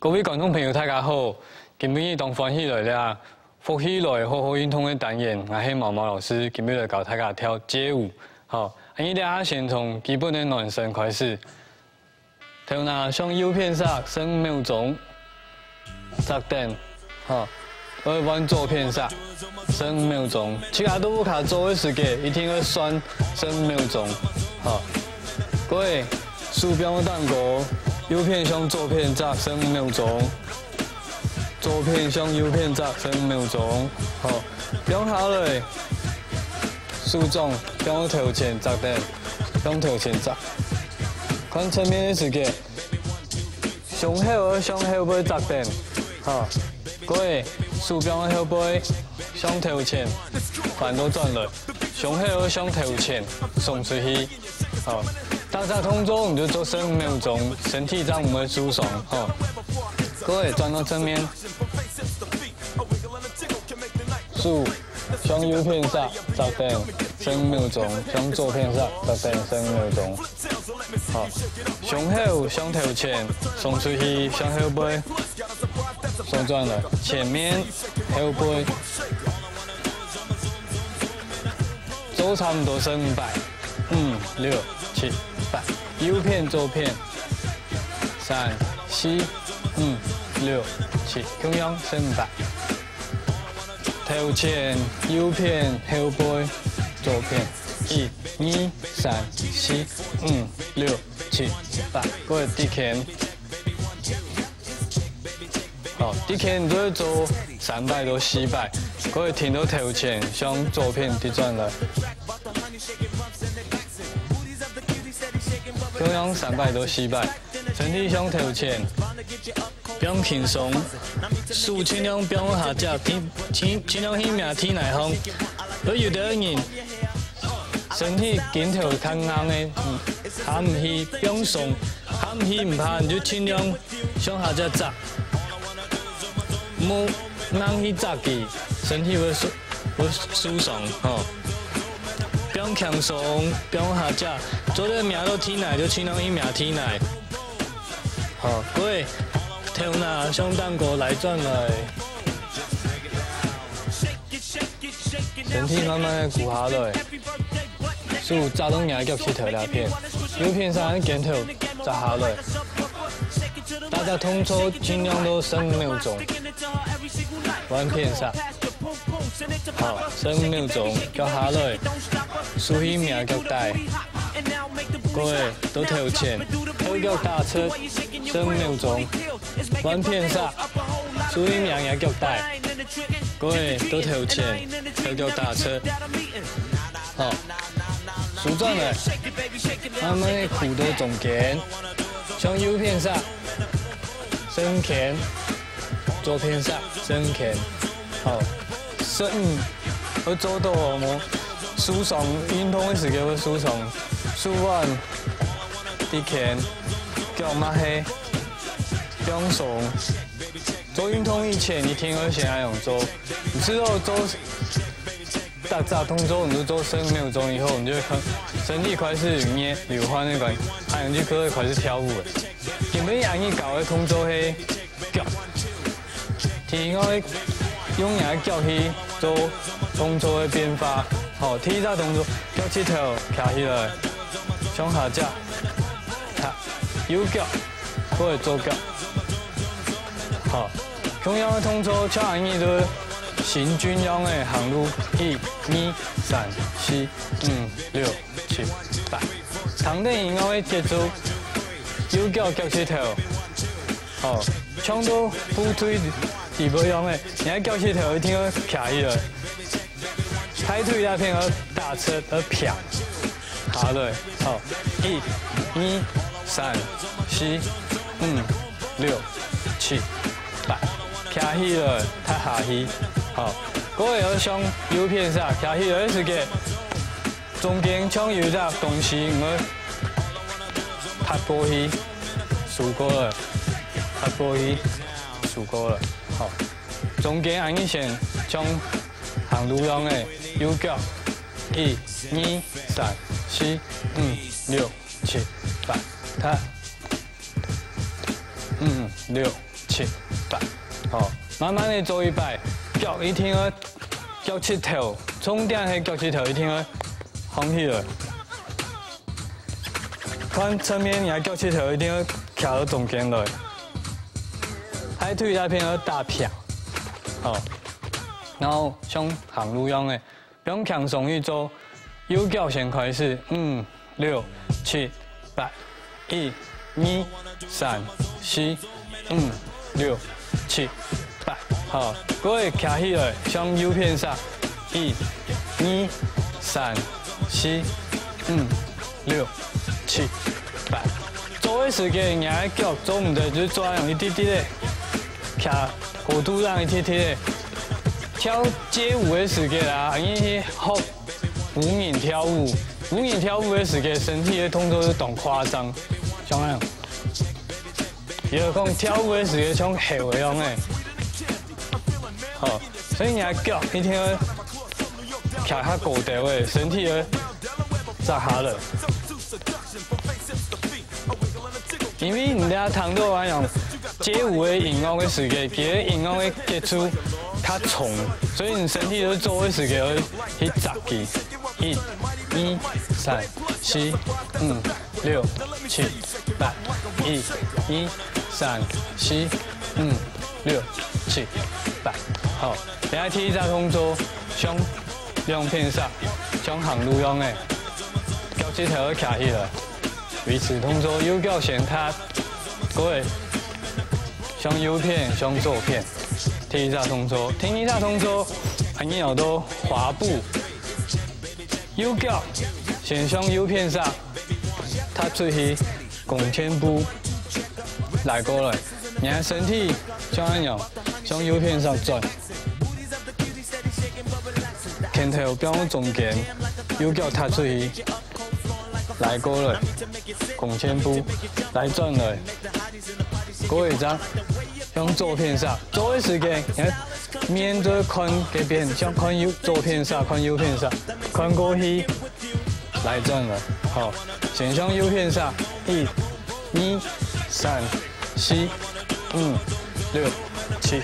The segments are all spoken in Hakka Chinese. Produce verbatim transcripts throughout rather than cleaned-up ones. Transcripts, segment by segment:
各位觀眾朋友，大家好！今晡日當歡喜來這福氣來好好運動个單元，𠊎係毛毛老師，今晡日來教大家跳街舞。好，恁樣這下先從基本个暖身開始。頭那向右片煞，算五秒鐘，側踮，好，愛換左片煞，算五秒鐘。自家在屋下做个時節，一定愛算算五秒鐘，好。過來，手放頂高，右片向左片煞，算五秒鐘。 左片向右片煞，算五秒鐘。好，放下來，手掌放頭前，側踮，放頭前煞。看正面个時節，胸口愛向後背側踮，好，過來，手放後背，向頭前，翻倒轉來，胸口愛向頭前，送出去。 好，逐隻動作你就做十五秒鐘，身體正毋會受傷，吼。過來轉到正面，手向右片煞，側踮十五秒鐘，向左片煞，側踮十五秒鐘。好，胸口向頭前，送出去向後背，送轉來，前面、後背。 做差毋多十五擺，五、六、七、八，右片、左片，三、四、五、六、七，共樣十五擺。頭前、右片、後背、左片，一、二、三、四、五、六、七、八，過來直圈。 好，直圈你就愛做三擺到四擺，過來停到頭前，向左片直轉來。共樣三擺到四擺，身體向頭前，放輕鬆，手盡量放下隻，盡、盡、盡量去摸地泥項。所以有兜人身體筋頭較硬个，嗯，下毋去放鬆，下毋去毋怕，你就盡量 向下隻扎，莫硬去扎佢，身體會受、會受傷，吼。放輕鬆，放下隻，做得摸到地泥就盡量去摸地泥。好，過來，頭那向頂高拉轉來。 身體慢慢个跍下來，手抓到若个腳膝頭這片，右片煞个肩頭抓下來。逐隻動作盡量都十五秒鐘，換片煞。好，十五秒鐘，腳下來，手去摸腳底，過來到頭前，後腳踏直，十五秒鐘，換片煞，手去摸若个腳底。 過來到頭前，後腳踏直。好，手轉來，慢慢个跍到中間，向右片煞，正圈，左片煞，正圈。好，十五，愛做到哦，莫受傷，運動个時節會受傷。手腕，直圈，腳嘛係，放鬆。 做運動以前，一定愛先恁樣做。你試著做逐隻動作，你就做十五秒鐘以後，你就會看身體開始有熱流汗个感覺，恁樣就可以開始跳舞了。今晡日愛教个動作係腳，第一愛用若个腳去做動作个變化。好，第一隻動作，腳膝頭徛起來，向下隻，徛，右腳，過來左腳。 好，共樣个動作，像恁樣就行軍樣个行路，一、二、三、四、五、六、七、八。聽等音樂个節奏，右腳腳膝頭。好，像到部隊裡背樣个，你个腳膝頭一定愛徛起來。 大腿這片愛打直，愛平下來。好，一、二、三、四、五、六、七、八，徛起來，踏下去。好，各位愛向右片煞，徛起來个時節，中間像有一隻東西，你愛踏過去，收過來，踏過去，收過來。好，中間恁樣先像 行路樣个，右腳，一、二、三、四、五、六、七、八，踏，五、六、慢慢个做一擺，腳一定愛，腳膝頭，重點係腳膝頭一定愛放起來。看正面，你个腳膝頭一定愛徛到中間來，大腿這片愛打平，好，然後像行路樣个， 放輕鬆去做，右腳先開始，五、六、七、八，一、二、三、四、五、六、七、八。好，各位徛起來，向右片煞，一、二、三、四、五、六、七、八。做个時間，你个腳做毋得，就係做恁樣一滴滴个，徛高度上一滴滴个。跳街舞个時間啊，你去學 舞人跳舞，舞人跳舞个時節，身體个動作係當誇張，像恁樣。有講跳舞个時節像猴个樣誒。好，所以你个腳一定愛徛較高兜誒，身體愛扎下來。 因為你這聽到恁樣街舞个音樂个時節，佢个音樂个節奏較重，所以你身體在做个時節愛去扎佢。一、二、三、四、五、六、七、八。一、二、三、四、五、六、七、八。好，這下第一隻動作，向兩片煞，像行路樣誒，腳趾頭愛徛起來。 維持動作，右腳先踏，各位，向右片，向左片。第一隻動作，第二隻動作，恁樣叫做滑步。右腳先向右片煞，踏出去，弓箭步，來過來，你个身體像恁樣，向右片煞轉。 拳頭放中間，右腳踏出去，來過來，弓箭步，來轉來，過一隻，向左片煞。做个時間，你面對看該片，像看右左片煞，看右片煞，看過去，來轉來。好，先向右片煞，一、二、三、四、五、六、七、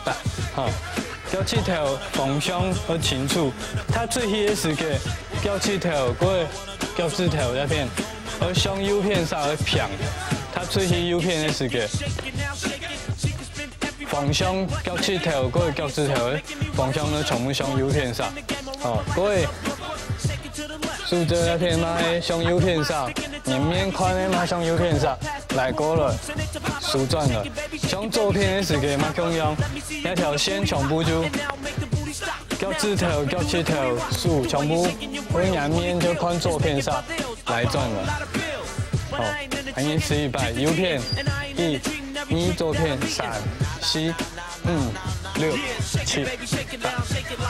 八。好。 腳趾頭方向愛清楚，踏出去个時節，腳趾頭過腳趾頭這片，愛向右片煞愛平，踏出去右片个時節，方向腳趾頭過腳趾頭个方向呢，全部向右片煞。好，各位，手指這片嘛係向右片煞，你面看个嘛向右片煞，來過來，收轉來，向左片个時節嘛共樣。 這條線全部就腳趾頭、腳趾頭、手全部，每人面就看左片煞來轉來。好，恁樣試一擺，右片，一、二，左片，三、四、五、六、七、八。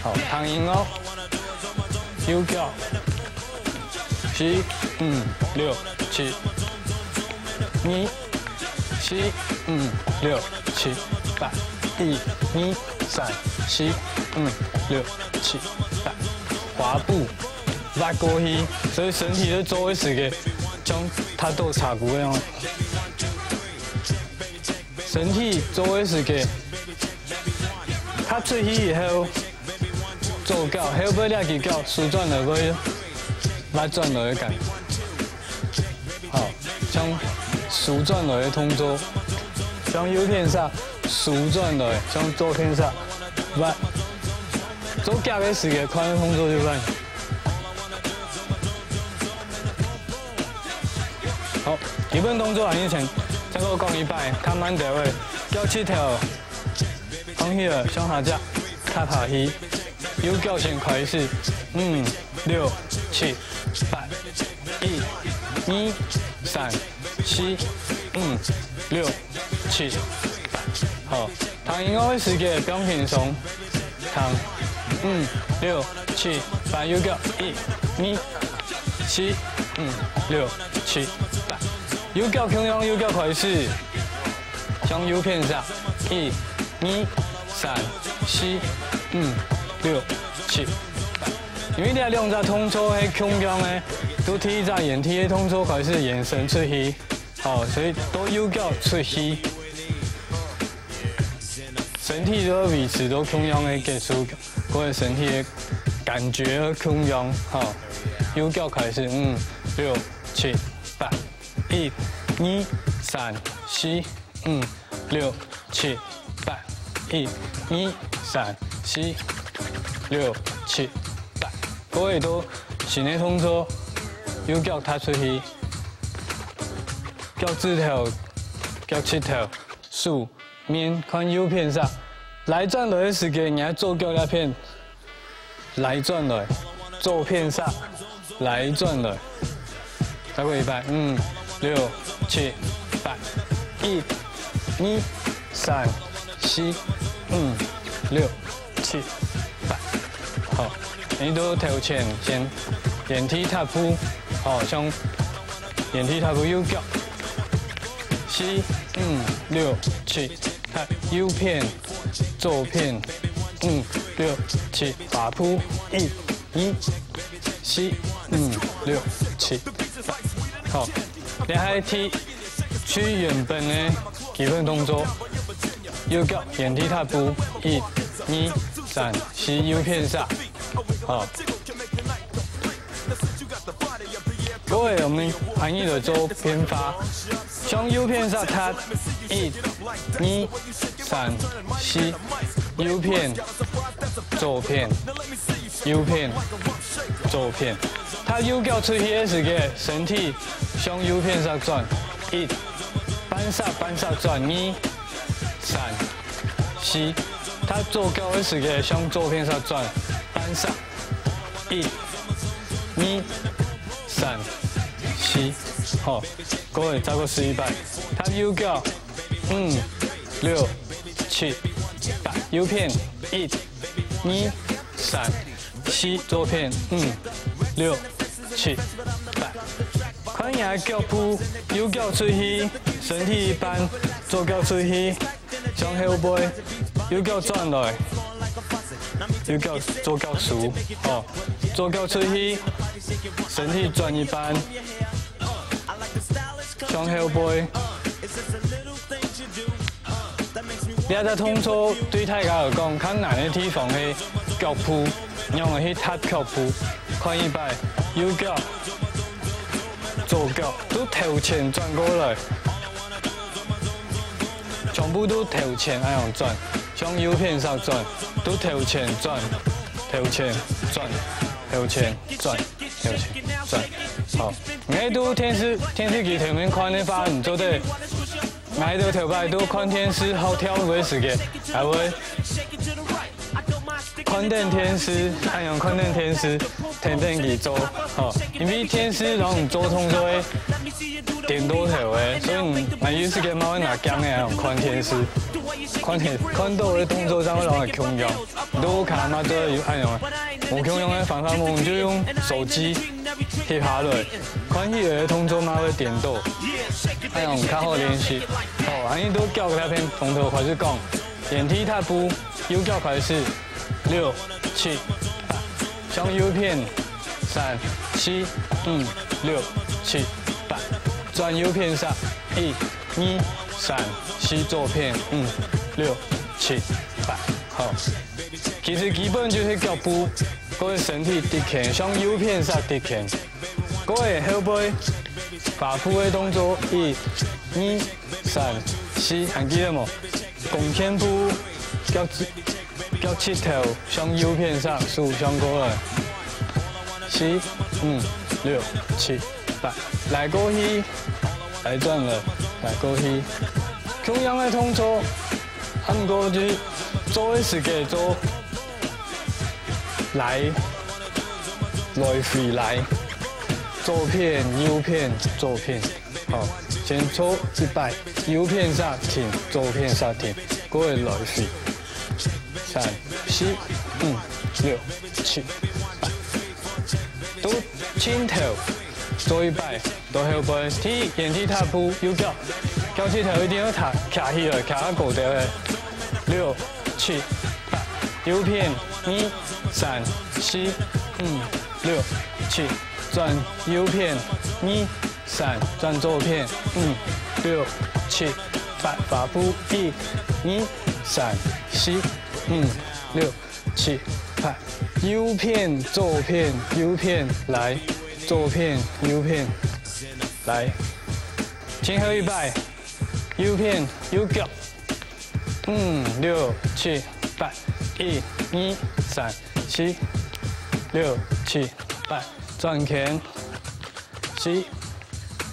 好，聽音樂，右腳，四、五、六、七、二、 四、五、六、七、八，一、二、三、四、五、六、七、八。滑步，滑過去，所以身體在做个時節，像踏到柴牯樣。身體做个時節，踏出去以後，左腳後背這隻腳收轉來會，滑轉來个感覺。 好，像收轉來个動作，向右片煞，收轉來，向左片煞，嗚。做腳个時節，看个動作就恁。好，基本動作恁樣先，再過講一擺，較慢兜仔，腳趾頭 放起來，向下隻，踏下去。右腳先開始，五、六、七、八，一、二、三、四、五、六、七、八。好，聽音樂个時節放輕鬆，聽，五、六、七、八，右腳，一、二、四、五、六、七、八。右腳共樣，右腳開始。 向右片煞，一、二、三、四、五、六、七、八。因為這兩隻動作係共樣个，對第一隻原地个動作開始延伸出去，好，所以對右腳出去。身體都要維持到共樣个節奏，或者身體个感覺要共樣，吼。右腳開始，五、六、七、八，一、二、三、四、五、六、七、八，一、二、三、四、六、七、八。各位都新个動作，右腳踏出去，腳趾頭、腳膝頭、手、面看右片上，拉轉來个時節，你个左腳這片 拉轉來，左片上，拉轉來。再過一擺，五、六、七、八，一、二、三、四、五、六、七、八。好，你都頭前先原地踏步，好，像原地踏步右腳，四、五、六、七，踏右片、左片，五、六、七，踏步，一、 二、四、五、六、七、八。好，這下係去原本个基本動作，右腳原地踏步，一、二、三、四，右片上。好。各位，我們恁樣來做變化，向右片上踏，一、二、三、四，右片、左片、 右片、左片。踏右腳出去个時節，身體向右片上轉，一，半煞半煞轉，二、三、四。踏左腳个時節，向左片上轉，半煞，一、二、三、四。好，各位，再過試一擺。踏右腳，五、六、七、八，右片，一、二、三、 四，左片，五、六、七、八。看你个腳步，右腳出去，身體一半，左腳出去，向後背，右腳轉來，右腳，左腳收，哦，左腳出去，身體轉一半，向後背。 這隻動作對大家來講，較難个地方係腳步，仰般去踏腳步。看一擺，右腳、左腳都頭前轉過來，全部都頭前恁樣轉，向右片上轉，都頭前轉，頭前轉，頭前轉，頭前轉。好，你都電視，電視機頭面看个話，你做得 𠊎兜頭擺都看電視好跳舞个時節，還會看等電視，恁樣看等電視，跈等佢做，吼，因為電視摎你做動作个顛倒頭个，所以你，𠊎有時節嘛會拿鏡仔恁樣看電視，看電，看到个動作正會摎佢共樣。 你都屋下嘛做有恁樣个，無共樣个方法無，你就用手機翕下來，看起來个動作嘛會顛倒，恁樣較好練習。好，恁樣都腳這片從頭開始講，原地踏步，右腳開始，六、七、八，向右片，三、四、五、六、七、八，轉右片上，一、二、三、四，左片，五、六、七、八。 好，其實基本就係腳步，各位身體直牽，向右片煞直牽。各位後背，踏步个動作，一、二、三、四，還記得無？弓箭步，腳趾，腳膝頭向右片煞，手向過來。四、五、六、七、八，拉過去，拉轉來，拉過去。共樣个動作， 啊，毋過就係做个時節做拉，來回拉，左片、右片、左片。好，先做一擺，右片煞停，左片煞停，過來來回。三、四、五、六、七、八。都盡頭，做一擺。 到後背，第一，原地踏步，右腳，腳趾頭一定愛踏，徛起來，徛較高兜仔。六、七、八，右片，二、三、四、五、六、七，轉右片，二、三，轉左片，五、六、七、八，滑步，一、二、三、四、五、六、七、八，右片、左片、右片，來，左片、右片，來，最後一擺，右片、右腳，五、六、七、八，一、二、三、四、六、七、八，轉圈。 四、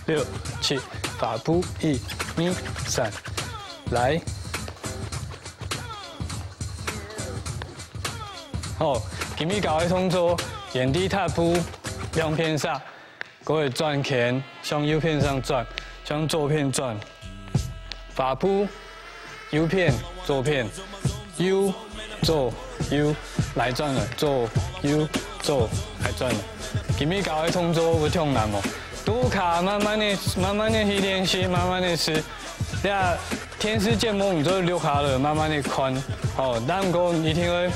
六、七，滑步，一、二、三，來。好，今日教个動作，原地踏步，兩片煞，過來轉圈，向右片上轉，向左片轉，滑步， 右片、左片，右、左、右，來轉來，左、右、左，來轉來。今日教个動作有忒難無？在屋下慢慢个、慢慢个去練習，慢慢个試。這電視節目毋做錄下來，慢慢个看。吼，但毋過一定愛，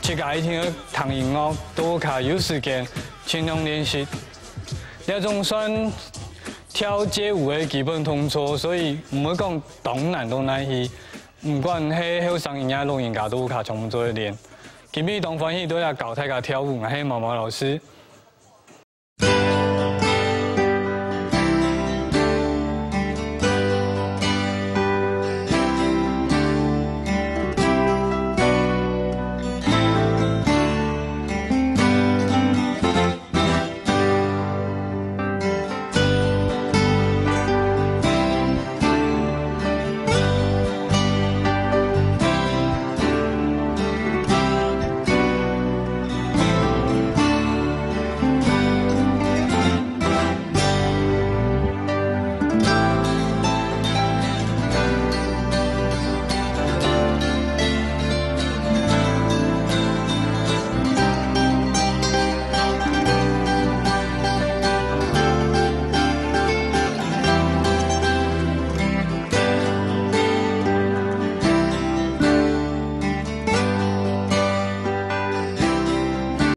自家一定愛聽音樂，在屋下有時間，盡量練習。這種算跳街舞个基本動作，所以毋會講 當難到哪去。毋管係後生人也老人家都有較全部做得練。今日當歡喜到這教大家跳舞，𠊎係毛毛老師。